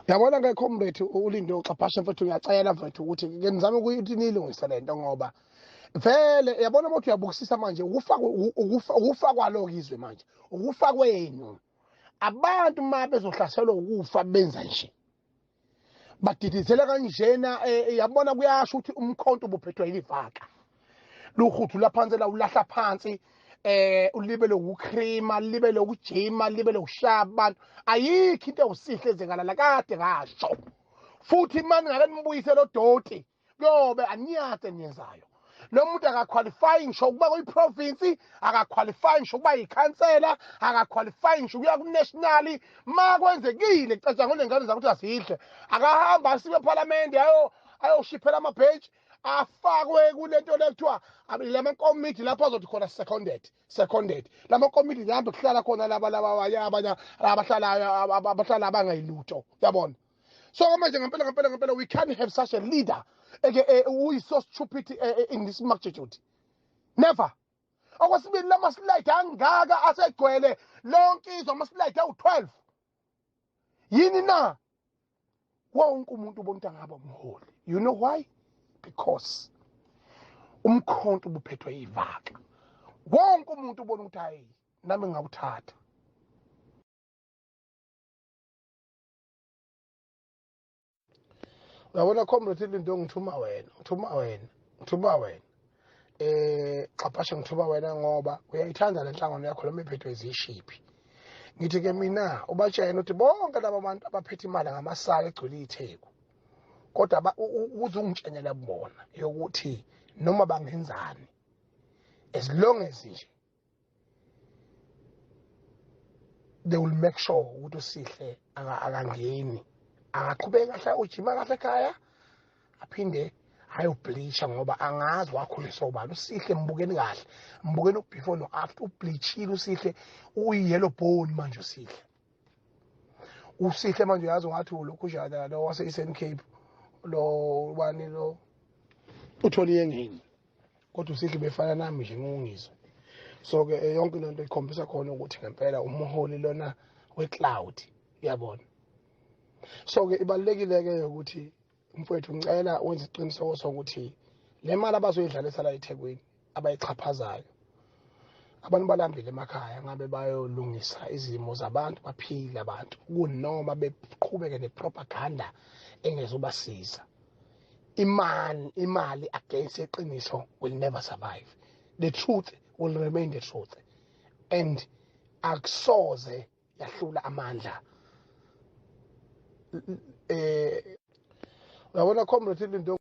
Uyabona ke comrade uLindo uXabhashe mfethu, ngiyacela mfethu ukuthi ke nizame ukuthi niyilungise le nto, ngoba vele uyabona ukuthi uyabukisisa manje ukufa ukufa kwalo izwe manje, ukufa kwenu. Abantu uma bezohlaselwa ukufa benza nje, badidizela kanjena. Yabona kuyasho ukuthi umkhonto ubuphethwe yilivaka, luhuthula phansi la, ulahla phansi, ulibele ukucreama, libele ukujima, libele ukushaya abantu. Ayikho into ewusihle ezengalala kade ngasho futhi. Mani ngake nibuyise lo doti, kuyobe aniyade niyenzayo. Lo muntu akaqualify ngisho ukuba kwi-province, akaqualify ngisho ukuba yikhansela, akaqualify ngisho ukuya ku-national. Ma kwenzekile kucatshangwe nengane zakuthi asidle, akahamba asiwe ephalamende, ayoshiphela amabhentshi, afakwe kulento le kuthiwa lamakomiti, lapho azothi khona seconded seconded. Lamakomiti lihambe kuhlala khona laba laba abanye abahlalayo, abahlala abangayilutho, uyabona. So manje ngempela ngempela ngempela, we can't have such a leader eke who is so stupid in this magnitude, never. Okwesibili, lama-slide angaka asegcwele lonke izwe, ama-slide awu-12, yini na? Wonke umuntu ubona ukuthi angaba umholi. You know why? Because umkhonto ubuphethwe yivaka. Wonke umuntu ubona ukuthi hayi, nami ngingawuthatha. Uyabona comrade Lindo, ngithuma wena, ngithuma wena, ngithuma wena, Xaphashe, ngithuma wena ngoba uyayithanda le nhlangano yakho noma iphethwe izishiphi. Ngithi ke mina ubatshena ukuthi bonke laba bantu abaphethe imali ngamasaka egcwele itheku, kodwa ukuze ungitshenele kubona yokuthi noma bangenzani, as long as nje they will make sure ukuthi uSihle akangeni, akaqhubeki kahle, ujima kahle ekhaya, aphinde ayobleacha, ngoba angazi wakhuliswa ubani uSihle. Mbukeni kahle, mbukeni before no after, ubleachile uSihle, uyi-yellow bone manje uSihle. USihle manje uyazi ungathi ulokhu ujana lo wase-Eastern Cape, lo bani lo uthole yengeni, kodwa uSihle befana nami nje ngungizwe. So ke yonke lento ikhombisa khona ukuthi ngempela umholi lona we-cloud, uyabona. So ke ibalulekile ke ukuthi mfowethu, ngicela wenze isiqiniseko sokuthi le mali abazoyidlalisa la eThekwini, abayixhaphazayo, abantu balambile emakhaya, ngabe bayolungisa izimo zabantu, baphile abantu, kunoma beqhubeke nepropaganda engezobasiza. Imali, imali against iqiniso will never survive. The truth will remain the truth and akusoze yahlula amandla. Uyabona comrade Lindo.